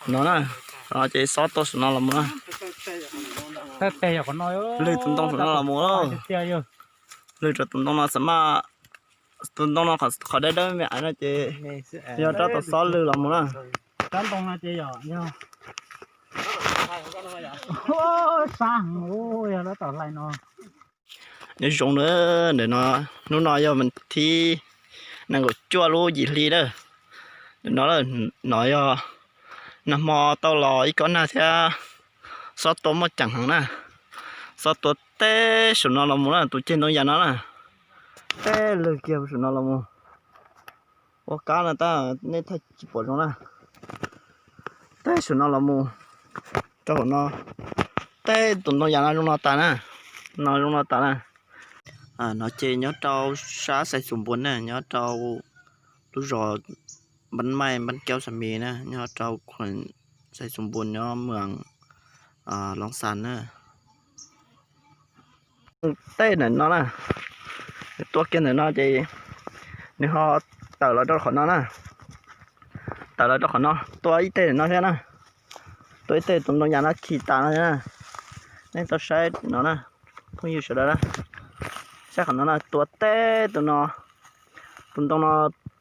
No na, ces xob tua saum no los mus na. Lwg tus ntoo saum no los mus, lwg rau tus ntoo no xam maj, tus ntoo no qhov dawb dawb me me no ces yog rab tau xob lwg los mus na. Nyob zoo na, ntawm no, hnub no yog thib nees nkaum cuaj lub yim hli na. Ntawm no, no yog nag hmo tau los ib kob nag thiab, xob tua muaj ceem heev na. Xob tua teb saum no los mus na, tus ceg ntoo yas no na, teb lwg kiag saum no los mus. Ua kab no tab nej thiaj tsis pom zoo na. Teb saum no los mus rau hauv no, teb tus ntoo yas no zoo no tas na, no zoo no tas na. No ces nyob rau sab Xais Xus Npuas na, nyob rau lub zos Npab Maij, Npab Kaub Xas Mis na, nyob rau khuam Xais Xus Npuas nyob moos Loos Xas na. Teb ntawm no na, tua kiag ntawm no ces nws ho tawm los rau qhov no na. Tawm los rau qhov no, tua ib teg ntawm no thiab na. Tua ib teg tus ntoo yas no khi tas no thiab na. Nej tau saib no na, phooj ywg sawv daws na. Saib qhov no na, tua teb tus no, tus ntoo no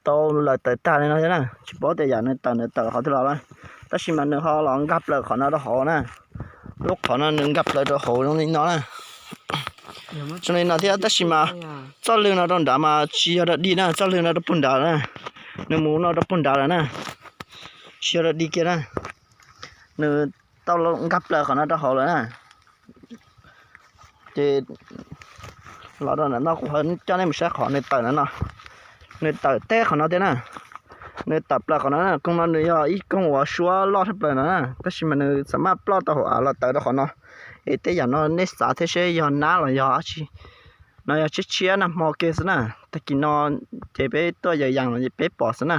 tau lawm tawm tag li no thiab na. Tsis paub tias yam nws tawm nws tawm qhov twg los na, tab sis mas nws ho los nkag plaws qhov no rau hauv na. Lub qhov no nws nkag plaws rau hauv zoo li no na. Zoo li no thiab tab sis mas txoj lwg no rau nrad mas tsis yog rau dig na, txoj lwg no rau puag nrad na. Nws mus no rau puag nrad lawm na, tsis yog rau dig kiag na. Nws tau nkag plaws qhov no rau hauv lawm na. Ces los rau ntawm no kuv ho coj nej mus saib qhov nws tawm ntawm no. Nws tawm teb qhov no thiab na. Nws tawm plaws qhov no na, koog no nws yog ib koog uas suab loj thaj plaws no na, tab sis mas nws xam maj ploj tau hauv av los tawm rau qhov no. Es tej yam no nej xav thiab seb yog nab los yog dab tsi. No yog tshiab tshiab nag hmo kiag xwb na, tag kis no ces peb tuaj yawm yas los peb pom xwb na.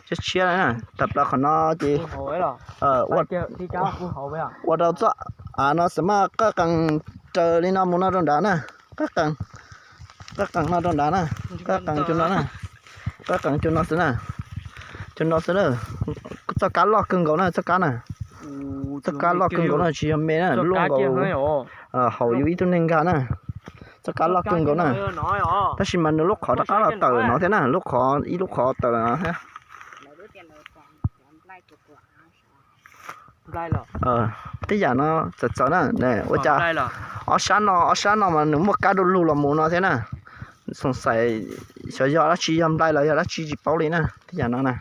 Tshiab tshiab na, tawm plaws qhov no ces ua rau txoj av no xam maj qab qees raws li no mus no rau nrad na. Qab qees, qab qees no rau nrad na, qab qees cov no na, qab qees cov no xwb na, cov no xwb na. Txoj kab loj kawg nkaus na, txoj kab na, txoj kab loj kawg nkaus na, tsis yog me na, luaj nkaus hauv yus ib tug neeg nkag na. Txoj kab loj kawg nkaus na, tab sis mas nws lub qhov rov qab los tawm no thiab na, lub qhov, ib lub qhov tawm no thiab. Tej yam no txawv txawv na, ua cas ob sab no, ob sab no mas nws muaj kab du lug los mus no thiab na. Xoom xaiv xyov yog dab tsi, yog nplaig los yog dab tsi tsis paub li na, tej yam no na.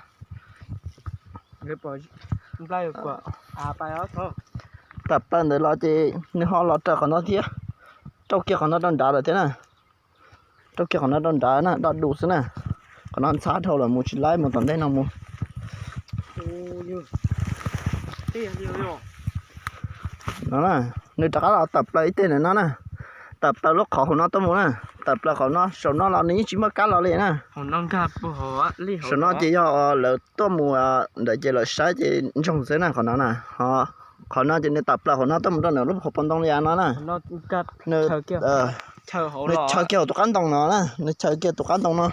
Tawm plaws ntawd los ces nws ho los raws qhov no thiab, rau kiag qhov no rau nrad lawm thiab na. Rau kiag qhov no rau nrad na, doj du xwb na. Qhov no ntxhab dhau lawm mus tsis laib mus tom ntej no mus. No na, nws rov qab los tawm plaws ib teg ntawm no na. Tawm plaws lub qhov hauv no tuaj mus na. Tawm plaws qhov no, saum no los nws yeej tsis muaj kab los li na. Saum no ces yog lawv tuaj mus ntawd ces lawv saib ces ntsoog xwb na qhov no na. Qhov no ces nws tawm plaws qhov no tuaj mus rau ntawm lub hauv paus ntoo li no na. Nws chaw kiag hauv tus qab ntoo no na, nws chaw kiag tus qab ntoo no.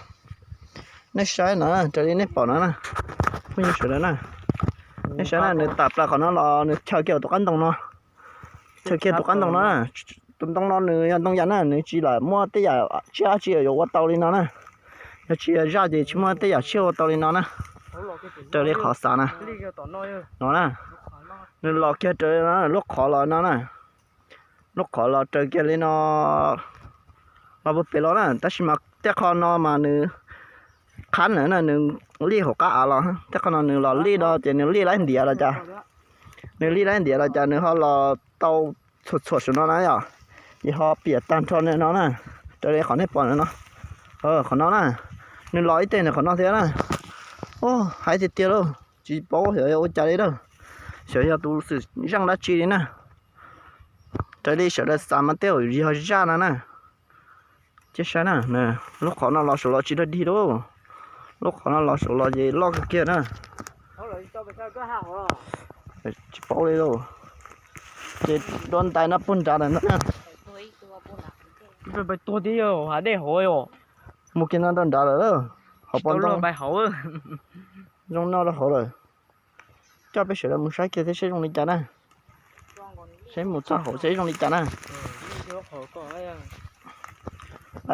Nej saib no, raws li nej pom no na, phooj ywg sawv daws na, nej saib na, nws tawm plaws qhov no los nws chaw kiag tus qab ntoo no. Chaw kiag tus qab ntoo no na. Tus ntoo no nws yog ntoo yas na, nws tsis lam muaj tej yam tsiaj dab tsi yuav ua tau li no na. Yog tsis yog zaj ces tsis muaj tej yam tsiaj ua tau li no na. Raws li qhov xav na. No na, nws los kiag raws li no, lub qhov los no na. Lub qhov los raws kiag li no los puag pem los na, tab sis mas tej qho no mas nws qhab na, nws lij hauv qab av los, tej qho no nws los lij no ces nws lij laib ntiav los cas, nws lij laib ntiav los cas nws ho los tau txhuam txhuam saum no na yom, ces ho piam tag nrho no na, raws li qhov nej pom no, qhov no na, nws los ib teg nws qhov no thiab na. Hais tiag tiag lauj, tsis paub xyov yog ua cas li lauj, xyov yog tus xwm zeej dab tsi li na. Raws li sawv daws xav mas tej zaum yog zaj no na. Cia saib na, lub qhov no los saum los tsis dog dig lauj, lub qhov no los saum los ces loj kawg kiag na. Tsis paub li lauj. Ces dua ntais no puag nrad lawm na. Mus kiag no rau nrad lawm, hauv paus ntoo. Zoo no rau hauv lawm. Coj peb sawv daws mus saib kiag thiab seb zoo li cas na. Seb mus txog hauv seb zoo li cas na.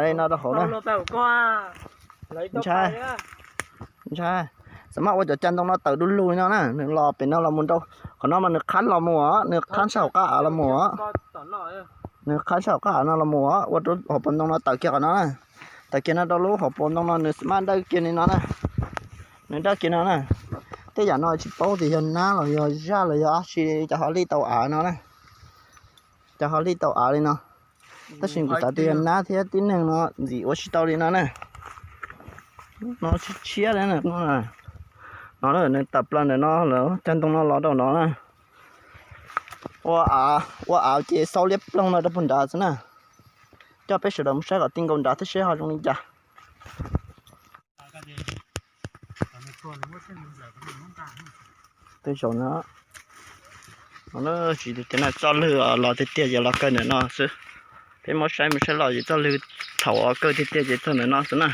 Li no rau hauv na. Ntshai, ntshai, xam maj ua cov cag ntoo no tawm du lug li no na, nws los pem no los mus rau qhov no mas nws qhab los mus os, nws qhab sab hauv qab av los mus os. Nws qhab sab hauv qab av no los mus os, ua rau hauv paus ntoo no tawm kiag qhov no na. Tawm kiag no rau lub hauv paus ntoo no nws xam maj dawj kiag li no na. Nws dawj kiag no na. Tej yam no tsis paub tias yog nab los yog zaj los yog dab tsi, cov ho lij tau av no na. Cov ho lij tau av li no. Tab sis kuv xav tias yog nab thiab tib neeg no ntxim ua tsis tau li no na. No tshiab tshiab li no, nws tawm plaws ntawm no lawm, cag ntoo no los rau no na. Ua av, ua av ces xau liab ploog no rau puag nrad xwb na. Coj peb sawv daws mus saib kom ti nkaus nrad thiab seb ho zoo li cas. Tej zaum no, no tsis tias no txoj lwg los tiag tiag ces los kawg ntawm no xwb. Peb muab saib mus saib los ces txoj lwg thaum kawg tiag tiag ces txog ntawm no xwb na.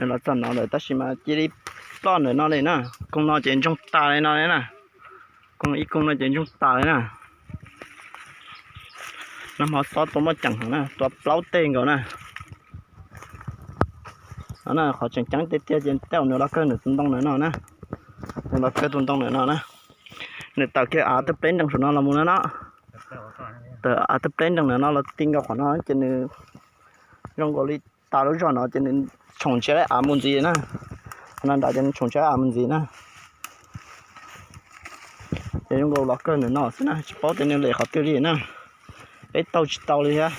Nws los txog no lawm tab sis mas cia li ploj ntawm no li na. Koog no ces ntsoog tas li no li na. Koog ib koog no ces ntsoog tas li na. Nag hmo xob tua muaj ceem heev na, tua plaub teg nkaus na. No na, qhov tseem ceeb tiag tiag ces tej zaum nws los kawg nws tus ntoo ntawm no na. Nws los kawg tus ntoo ntawm no na. Nws tawm kiag av tawg pleb nrees saum no los mus na no. Tawm av tawg pleb nrees ntawm no los ti nkaus qhov no ces nws zoo nkaus li tas lub zog no ces nws tshoom ntshiab av mus ntxiv na. Qhov no nrad ces nws tshoom ntshiab av mus ntxiv na. Ces zoo nkaus los kawg ntawm no xwb na, tsis paub tias nws lem qhov twg li na. Peb taug tsis tau li thiab.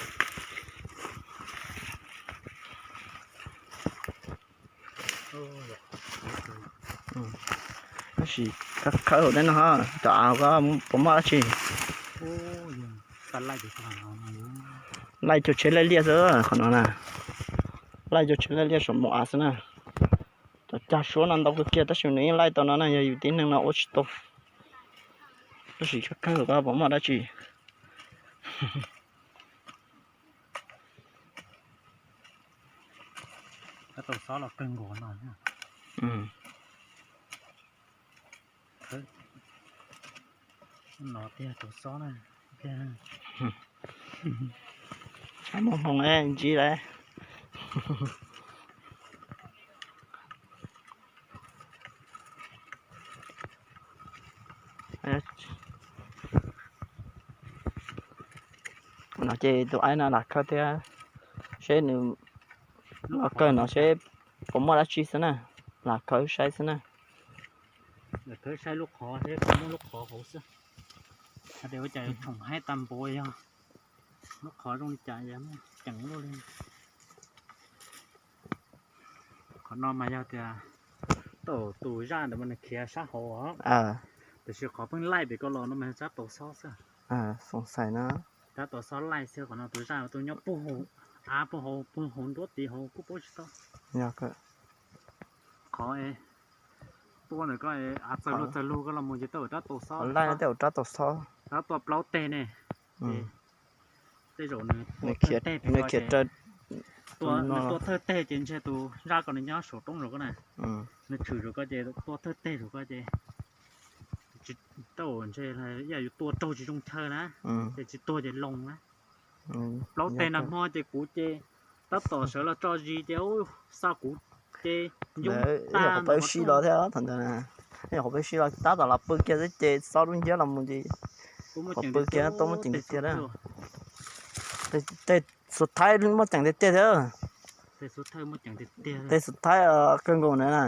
Tab sis khawb hauv tej no, cov av ko puas muaj dab tsi? Laij cuag tsheb laij liaj xwb qhov no na. Laij cuag tsheb laij liaj saum mus av xwb na. Cov cag suab no ntau kawg kiag tab sis nws yeej laij tau no na, yog yus tib neeg no ua tsis tau. Tab sis khawb hauv ko puas muaj dab tsi? Tau xob los kawg nkaus no. No tiag tau xob na. Muaj hmoo ntsib lawm. No ces tus aib no lam khawb thiab, seb nws los kawg no seb puas muaj dab tsi xwb na, lam khawb saib xwb na. Khawb saib lub qhov seb puas muaj lub qhov hauv xwb. Hais tias ua cas tshoom haib tag npaum yog lub qhov zoo li cas, muaj ceem luaj li. Qhov no mas yog tias tau tus zaj ntawd mas nws khiav sab hauv os. Tiam sis qhov pheej laij pem ko los no mas tsab tau xob xwb. Tsab tau xob laij xwb, qhov no tus zaj tus nyob puag hauv, av puag hauv, puag hauv nruab tid hauv kuj paub tsis tau. Qhov tua ntawm ko av txawg lug txawg lug ko los mus ces tau rab tau xob, rab tua plaub teg ne. Tej zaum nws khiav, nws tua thawj teg ces ntshe tus zaj ko nws nyob saum roob zaum ko na. Nws tshwm zaum ko ces tua thawj teg zaum ko ces tsis tau, ntshe ib yam yus tua raug tsis zoo chaw na, ces tsis tuag ces loo na. Plaub teg nag hmo ces kuv ces tab tom sawv los tso zis ces xa kuv ces ncoob tag pawg sib los thiab thaum ntawd. Qhov pawg sib los tab tom los pw kiag xwb ces xob dub nciab los mus ces qhov pw kiag tuaj muaj ceem tiag tiag. Tej xuv thaib muaj ceem tiag tiag thiab. Tej xuv thaib kawg nkaus na.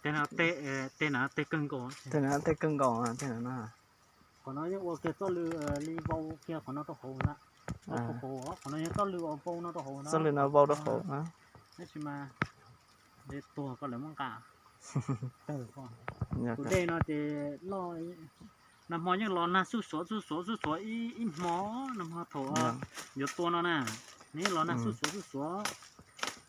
Tej na tej kawg nkaus, tej na tej kawg nkaus tej na. Qhov no yeej ua kiag txoj lw li vau kiag qhov no rau hauv na. Qhov no yog txoj lw vau no rau hauv na. Txoj lw no vau rau hauv na. Tab sis mas tuag koj lawv muab nqa. Tus dej no ces nag hmo yeej los nag xuj xuav xuj xuav xuj xuav ib hmo, nag hmo thaum yuav tua no na, nws yeej los nag xuj xuav xuj xuav.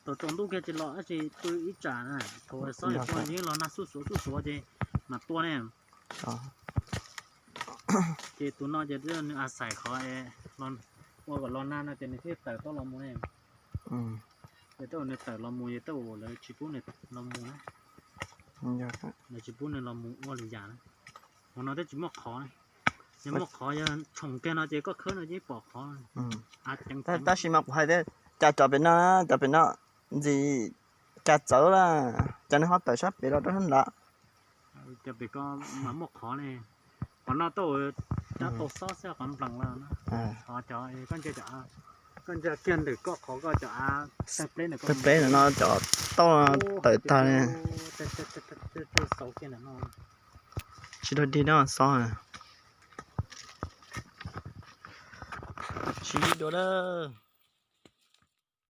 Thaum tsaus ntuj kiag tsis los dab tsi, pw ib tsam na, thaum xob yuav tua yeej los nag xuj xuav xuj xuav ces mam tua ne. Ces tus no ces nws a xais qhov ua kom los nag no ces nws thiaj tawm tau los mus ne. Ces tej zaum nws tawm los mus ces tej zaum lawv tsis pub nws los mus na. Yog, lawv tsis pub nws los mus ua lwm yam na. Hauv no twb tsis muaj qhov ne. Yog muaj qhov, yog tshoom kiag no ces koj khawb no ces pom qhov. Tab sis mas kuv hais tias cas cov pem no, cov pem no ntxim cas txawv lawm, cas nws ho tawm sab pem los rau sab nrad. Cov pem ko mas muaj qhov ne. Qhov no tau rab tau xob xwb, qhov nplees lawm. Qhov cov koj ntsia, koj ntsia kiag ntawm koj qhov koj cov av, tej pleb ntawm no cov tauj tawm tag li. Tsis dog dig no xob. Siv dua lawm.